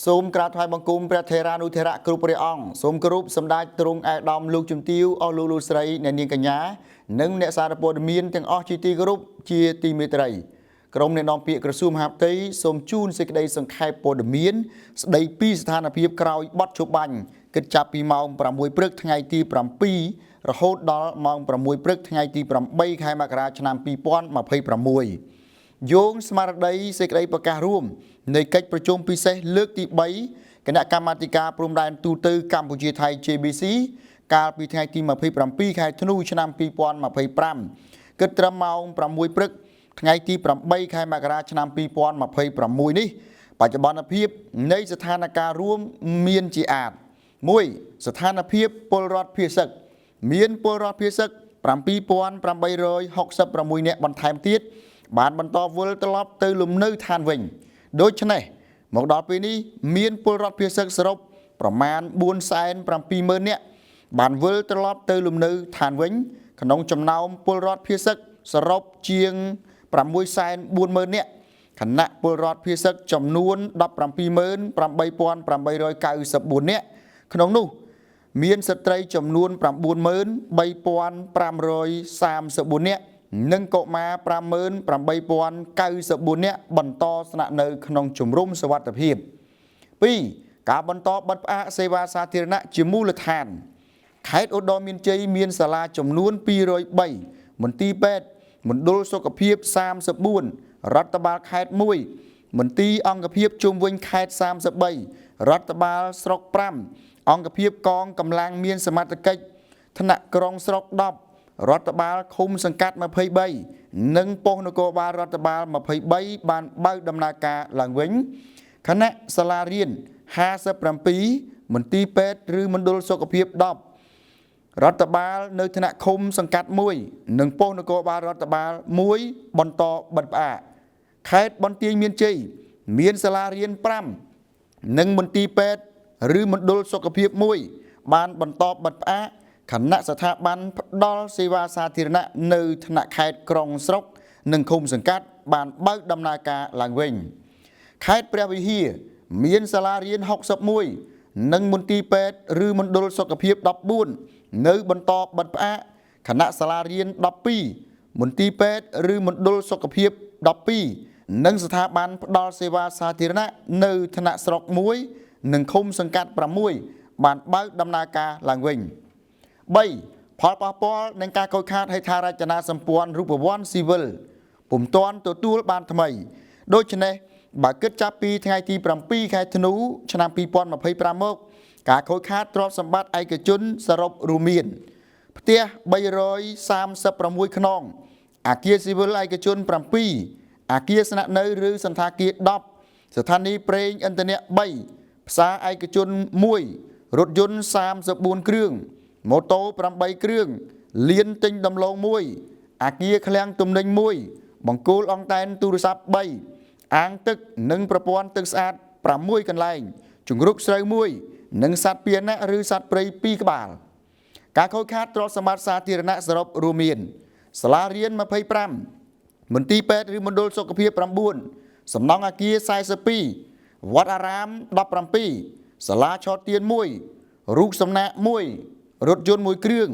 សូមក្រាបថ្វាយបង្គំព្រះថេរានុថេរៈគ្រប់ព្រះអង្គសូមគោរពសម្ដេចទ្រង់ឯកឧត្តមលោកជំទាវអស់លោកលោកស្រីអ្នកនាងកញ្ញានិងអ្នកសារព័ត៌មានទាំងអស់ជាទីគោរពជាទីមេត្រីក្រុមអ្នកនាំពាក្យក្រសួងមហាផ្ទៃសូមជូនសេចក្តីសង្ខេបព័ត៌មានស្តីពីស្ថានភាពក្រោយបទជបាញ់គិតចាប់ពីម៉ោង6ព្រឹកថ្ងៃទី7រហូតដល់ម៉ោង6ព្រឹកថ្ងៃទី8ខែមករាឆ្នាំ2026យោងស្មារតីសេចក្តីប្រកាសរួមនៃកិច្ចប្រជុំពិសេសលើកទី3គណៈកម្មាធិការព្រំដែនទូទៅកម្ពុជាថៃ JBC កាលពីថ្ងៃទី27ខែធ្នូឆ្នាំ2025គិតត្រឹមម៉ោង6ព្រឹកថ្ងៃទី8ខែមករាឆ្នាំ2026នេះបច្ចុប្បន្នភាពនៃស្ថានភាពរួមមានជាអាទិ1ស្ថានភាពពលរដ្ឋភៀសឹកមានពលរដ្ឋភៀសឹក7866នាក់បន្ថែមទៀតបានបន្តវិលត្រឡប់ទៅលំនៅឋានវិញដូច្នេះមកដល់ពេលនេះមានពលរដ្ឋភៀសឹកសរុបប្រមាណ470,000នាក់បានវិលត្រឡប់ទៅលំនៅឋានវិញក្នុងចំណោមពលរដ្ឋភៀសឹកសរុបជាង640,000នាក់ខណៈពលរដ្ឋភៀសឹកចំនួន178,894នាក់ក្នុងនោះមានស្ត្រីចំនួន93,534នាក់និងកុមារ58,094នាក់បន្តស្នាក់នៅក្នុងជំរំសុវត្ថិភាព2ការបន្តបិទផ្អាកសេវាសាធារណៈជាមូលដ្ឋានខេត្តឧត្តរមានជ័យមានសាលាចំនួន203មន្ទីរពេទ្យមណ្ឌលសុខភាព34រដ្ឋបាលខេត្ត1មន្ទីរអង្គភាពជុំវិញខេត្ត33រដ្ឋបាលស្រុក5អង្គភាពកងកម្លាំងមានសមត្ថកិច្ចថ្នាក់ក្រុងស្រុក10រដ្ឋបាលឃុំសង្កាត់23និងប៉ុស្តិ៍នគរបាលរដ្ឋបាល23បានបើកដំណើរការឡើងវិញខណៈសាលារៀន57មន្ទីរពេទ្យឬមណ្ឌលសុខភាព10រដ្ឋបាលនៅថ្នាក់ឃុំសង្កាត់1និងប៉ុស្តិ៍នគរបាលរដ្ឋបាល1បន្តបិទផ្អាកខេត្តបន្ទាយមានជ័យមានសាលារៀន5និងមន្ទីរពេទ្យឬមណ្ឌលសុខភាព1បានបន្តបិទផ្អាកខណៈស្ថាប័នផ្ដល់សេវាសាធារណៈនៅថ្នាក់ខេត្តក្រុងស្រុកនិងឃុំសង្កាត់បានបើកដំណើរការឡើងវិញខេត្តព្រះវិហារមានសាលារៀន61និងមន្ទីរពេទ្យឬមណ្ឌលសុខភាព14នៅបន្តបិទផ្អាកខណៈសាលារៀន12មន្ទីរពេទ្យឬមណ្ឌលសុខភាព12និងស្ថាប័នផ្ដល់សេវាសាធារណៈនៅថ្នាក់ស្រុក1និងឃុំសង្កាត់6បានបើកដំណើរការឡើងវិញ3ផលប៉ះពាល់នឹងការខូចខាតហេដ្ឋារចនាសម្ព័ន្ធរូបវន្តស៊ីវិលពុំទាន់ទទួលបានថ្មីដូច្នេះបើគិតចាប់ពីថ្ងៃទី7ខែធ្នូឆ្នាំ2025មកការខូចខាតទ្រព្យសម្បត្តិឯកជនសរុបរួមមានផ្ទះ336ខ្នងអាគារស៊ីវិលឯកជន7អាគារស្នាក់នៅឬសណ្ឋាគារ10ស្ថានីយ៍ប្រេងឥន្ធនៈ3ផ្សារឯកជន1រថយន្ត34គ្រឿងម៉ូតូ8គ្រឿងលានទិញដំឡូង1អាគារឃ្លាំងទំនិញ1បង្គោលអង់តែនទូរស័ព្ទ3អាងទឹកនិងប្រព័ន្ធទឹកស្អាត6កន្លែងជង្រុកស្រូវ1និងសត្វពាហនៈឬសត្វព្រៃ2ក្បាលការខូចខាតទ្រព្យសម្បត្តិសាធារណៈសរុបរួមមានសាលារៀន25មន្ទីរពេទ្យឬមណ្ឌលសុខភាព9សំណង់អគារ42វត្តអារាម17សាលាឆទាន1រូបសំណាក1រថយន្ត1គ្រឿង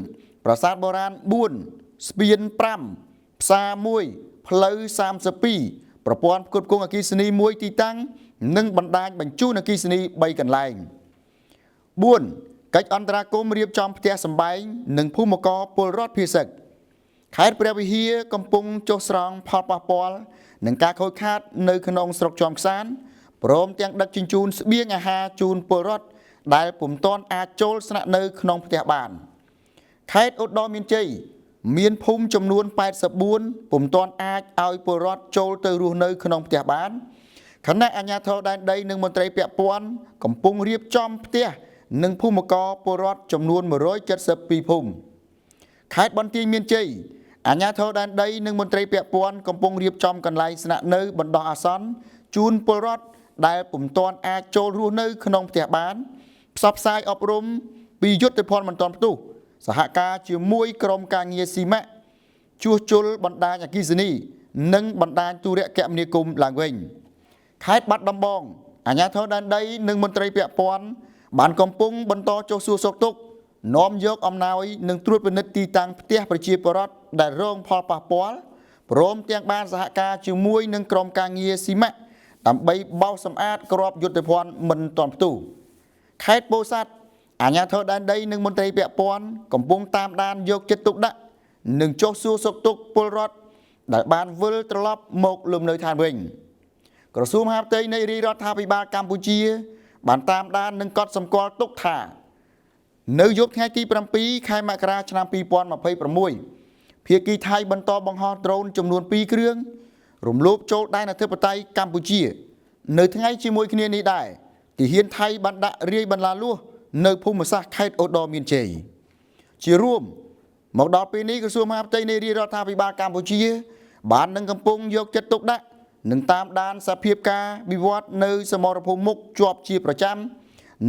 ប្រាសាទបុរាណ4ស្ពាន5ផ្សារ1ផ្លូវ32ប្រព័ន្ធផ្គត់ផ្គង់អគ្គិសនី1ទីតាំងនិងបណ្ដាញបញ្ជូនអគ្គិសនី3កន្លែង4កិច្ចអន្តរាគមន៍រៀបចំផ្ទះសម្បែងនិងភូមិករពលរដ្ឋភៀសឹកខេត្តព្រះវិហារកំពុងចុះស្រង់ផលប៉ះពាល់នឹងការខូចខាតនៅក្នុងស្រុកជាំខ្សានព្រមទាំងដឹកជញ្ជូនស្បៀងអាហារជូនពលរដ្ឋដែលពុំទាន់អាចចូលស្នាក់នៅក្នុងផ្ទះបានខេត្តឧត្តរមានជ័យមានភូមិចំនួន84ពុំទាន់អាចឲ្យពលរដ្ឋចូលទៅរស់នៅក្នុងផ្ទះបានខណៈអាជ្ញាធរដែនដីនិងមន្ត្រីពាក់ព័ន្ធកំពុងរៀបចំផ្ទះនិងភូមិករពលរដ្ឋចំនួន172ភូមិខេត្តបន្ទាយមានជ័យអាជ្ញាធរដែនដីនិងមន្ត្រីពាក់ព័ន្ធកំពុងរៀបចំកន្លែងស្នាក់នៅបណ្ដោះអាសន្នជូនពលរដ្ឋដែលពុំទាន់អាចចូលរស់នៅក្នុងផ្ទះបានផ្សព្វផ្សាយអប់រំពីយុទ្ធភណ្ឌមិនទាន់ផ្ទុះសហការជាមួយក្រុមការងារស៊ីម៉ាក់ជួសជុលបណ្ដាញអគ្គិសនីនិងបណ្ដាញទូរគមនាគមន៍ឡើងវិញខេត្តបាត់ដំបង អាជ្ញាធរដែនដីនិងមន្ត្រីពាក់ព័ន្ធបានកំពុងបន្តចុះសួរសុខទុក្ខនាំយកអំណោយនិងត្រួតពិនិត្យទីតាំងផ្ទះប្រជាពលរដ្ឋដែលរងផលប៉ះពាល់ព្រមទាំងបានសហការជាមួយនឹងក្រុមការងារស៊ីម៉ាក់ដើម្បីបោសសម្អាតក្របយុទ្ធភ័ណ្ឌមិនទាន់ផ្ទុះខេត្តពោធិ៍សាត់អាជ្ញាធរដែនដីនិងមន្ត្រីពាក់ព័ន្ធកំពុងតាមដានយកចិត្តទុកដាក់និងចុះសួរសុខទុក្ខពលរដ្ឋដែលបានវិលត្រឡប់មកលំនៅឋានវិញក្រសួងមហាផ្ទៃនៃរាជរដ្ឋាភិបាលកម្ពុជាបានតាមដាននិងកត់សម្គាល់ទុកថានៅយប់ថ្ងៃទី7ខែមករាឆ្នាំ2026ភាគីថៃបន្តបង្ហោះដ្រូនចំនួន2គ្រឿងរំលោភចូលដែនអធិបតេយ្យកម្ពុជានៅថ្ងៃជាមួយគ្នានេះដែរទាហានថៃបានដាក់រាយបន្លាលួសនៅភូមិសាស្ត្រខេត្តឧត្តរមានជ័យជារួមមកដល់ពេលនេះក្រសួងមហាផ្ទៃនៃរាជរដ្ឋាភិបាលកម្ពុជាបាននឹងកំពុងយកចិត្តទុកដាក់និងតាមដានសភាពការវិវត្តនៅសមរភូមិមុខជាប់ជាប្រចាំ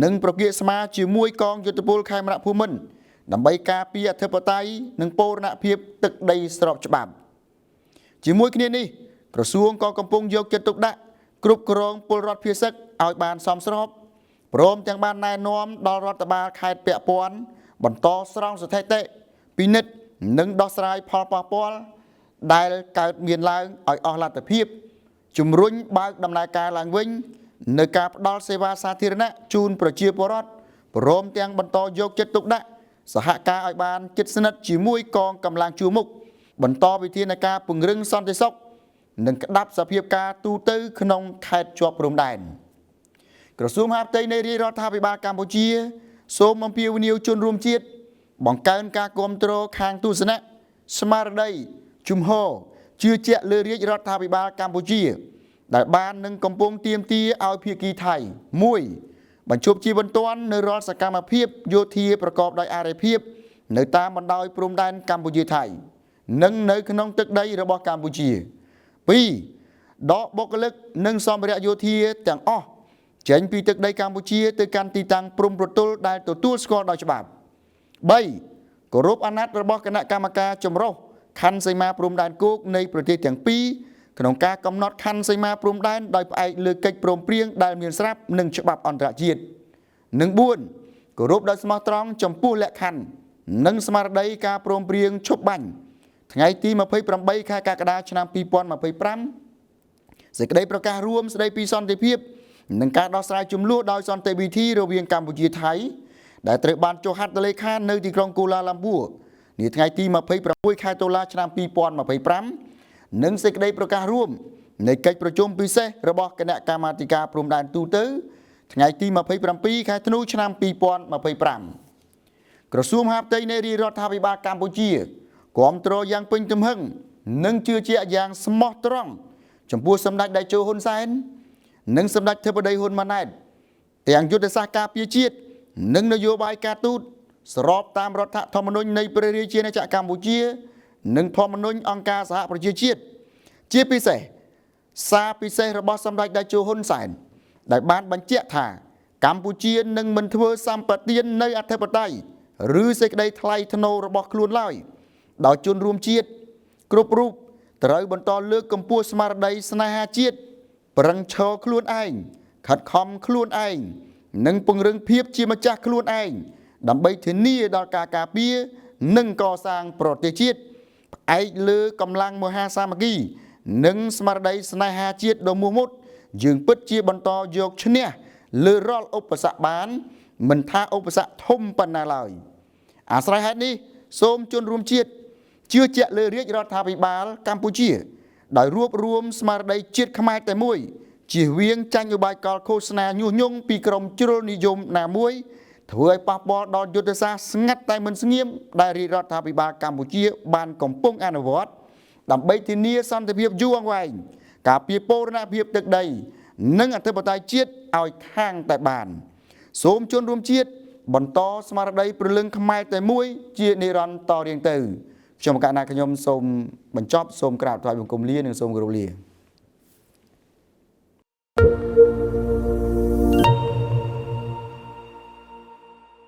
និងប្រគៀកស្មាជាមួយកងយុទ្ធពលខេមរៈភូមិន្ទដើម្បីការពារអធិបតេយ្យនិងបូរណភាពទឹកដីស្របច្បាប់ជាមួយគ្នានេះក្រសួងក៏កំពុងយកចិត្តទុកដាក់គ្រប់គ្រងពលរដ្ឋភៀសឹកឲ្យបានសមស្របព្រមទាំងបានណែនាំដល់រដ្ឋបាលខេត្តពាក់ព័ន្ធបន្តស្រង់ស្ថិតិពិនិត្យនិងដោះស្រាយផលប៉ះពាល់ដែលកើតមានឡើងឲ្យអស់លទ្ធភាពជំរុញបើកដំណើរការឡើងវិញនៅការផ្ដល់សេវាសាធារណៈជូនប្រជាពលរដ្ឋព្រមទាំងបន្តយកចិត្តទុកដាក់សហការឲ្យបានជិតស្និទ្ធជាមួយកងកម្លាំងជួរមុខបន្តវិធានការពង្រឹងសន្តិសុខនិងក្តាប់សភាពការទូទៅក្នុងខេត្តជាប់ព្រំដែនក្រសួងមហាផ្ទៃនៃរាជរដ្ឋាភិបាលកម្ពុជាសូមអំពាវនាវជនរួមជាតិបង្កើនការគាំទ្រខាងទស្សនៈស្មារតីជំហរជឿជាក់លើរាជរដ្ឋាភិបាលកម្ពុជាដែលបាននឹងកំពុងទាមទារឲ្យភាគីថៃ1បញ្ឈប់ជាបន្ទាន់នៅរាល់សកម្មភាពយោធាប្រកបដោយអរិភាពនៅតាមបណ្ដោយព្រំដែនកម្ពុជាថៃនិងនៅក្នុងទឹកដីរបស់កម្ពុជា2ដកបុគ្គលិកនិងសម្ភារៈយោធាទាំងអស់ចេញពីទឹកដីកម្ពុជាទៅកាន់ទីតាំងព្រំប្រទល់ដែលទទួលស្គាល់ដោយច្បាប់3គោរពអាណត្តិរបស់គណៈកម្មការចម្រុះខណ្ឌសីមាព្រំដែនគោកនៃប្រទេសទាំងពីរក្នុងការកំណត់ខណ្ឌសីមាព្រំដែនដោយផ្អែកលើកិច្ចព្រមព្រៀងដែលមានស្រាប់និងច្បាប់អន្តរជាតិនិង4គោរពដោយស្មោះត្រង់ចំពោះលក្ខខណ្ឌនិងស្មារតីការព្រមព្រៀងឈប់បាញ់ថ្ងៃទី28ខែកក្កដាឆ្នាំ2025សេចក្តីប្រកាសរួមស្តីពីសន្តិភាពនិងការដោះស្រាយជម្លោះដោយសន្តិវិធីរវាងកម្ពុជាថៃដែលត្រូវបានចុះហត្ថលេខានៅទីក្រុងកូឡាឡាំពួរនាថ្ងៃទី26ខែតុលាឆ្នាំ2025និងសេចក្តីប្រកាសរួមនៃកិច្ចប្រជុំពិសេសរបស់គណៈកម្មាធិការព្រំដែនទូទៅថ្ងៃទី27ខែធ្នូឆ្នាំ2025ក្រសួងមហាផ្ទៃនៃរាជរដ្ឋាភិបាលកម្ពុជាគាំទ្រយ៉ាងពេញទំហឹងនិងជឿជាក់យ៉ាងស្មោះត្រង់ចំពោះសម្ដេចតេជោហ៊ុនសែននិងសម្ដេចធិបតីហ៊ុនម៉ាណែតទាំងយុទ្ធសាស្ត្រការពារជាតិនិងនយោបាយការទូតស្របតាមរដ្ឋធម្មនុញ្ញនៃព្រះរាជាណាចក្រកម្ពុជានិងធម្មនុញ្ញអង្គការសហប្រជាជាតិជាពិសេសសារពិសេសរបស់សម្ដេចតេជោហ៊ុនសែនដែលបានបញ្ជាក់ថាកម្ពុជានឹងមិនធ្វើសម្បទាននៅអធិបតេយ្យឬសេចក្តីថ្លៃថ្នូររបស់ខ្លួនឡើយដោយជនរួមជាតិគ្រប់រូបត្រូវបន្តលើកកម្ពស់ស្មារតីស្នេហាជាតិប្រឹងឈរខ្លួនឯងខិតខំខ្លួនឯងនិងពង្រឹងភាពជាម្ចាស់ខ្លួនឯងដើម្បីធានាដល់ការការពារនិងកសាងប្រទេសជាតិផ្អែកលើកម្លាំងមហាសាមគ្គីនិងស្មារតីស្នេហាជាតិដ៏មោះមុតយើងពិតជាបន្តយកឈ្នះលើរាល់ឧបសគ្គបានមិនថាឧបសគ្គធំប៉ុណ្ណាឡើយអាស្រ័យហេតុនេះសូមជនរួមជាតិជឿជាក់លើរាជរដ្ឋាភិបាលកម្ពុជាដោយរួបរួមស្មារតីជាតិខ្មែរតែមួយជៀសវាងចាញ់ឧបាយកលឃោសនាញុះញង់ពីក្រុមជ្រុលនិយមណាមួយធ្វើឲ្យប៉ះពាល់ដល់យុទ្ធសាស្ត្រស្ងាត់តែមិនស្ងៀមដែលរាជរដ្ឋាភិបាលកម្ពុជាបានកំពុងអនុវត្តដើម្បីធានាសន្តិភាពយូរអង្វែងការពារបូរណភាពទឹកដីនិងអធិបតេយ្យជាតិឲ្យខាងតែបានសូមជនរួមជាតិបន្តស្មារតីព្រលឹងខ្មែរតែមួយជានិរន្តរ៍តរៀងទៅខ្ញុំកណ្ណាខ្ញុំសូមបញ្ចប់សូមក្រាបថ្វាយបង្គំលានិងសូមគោរពលា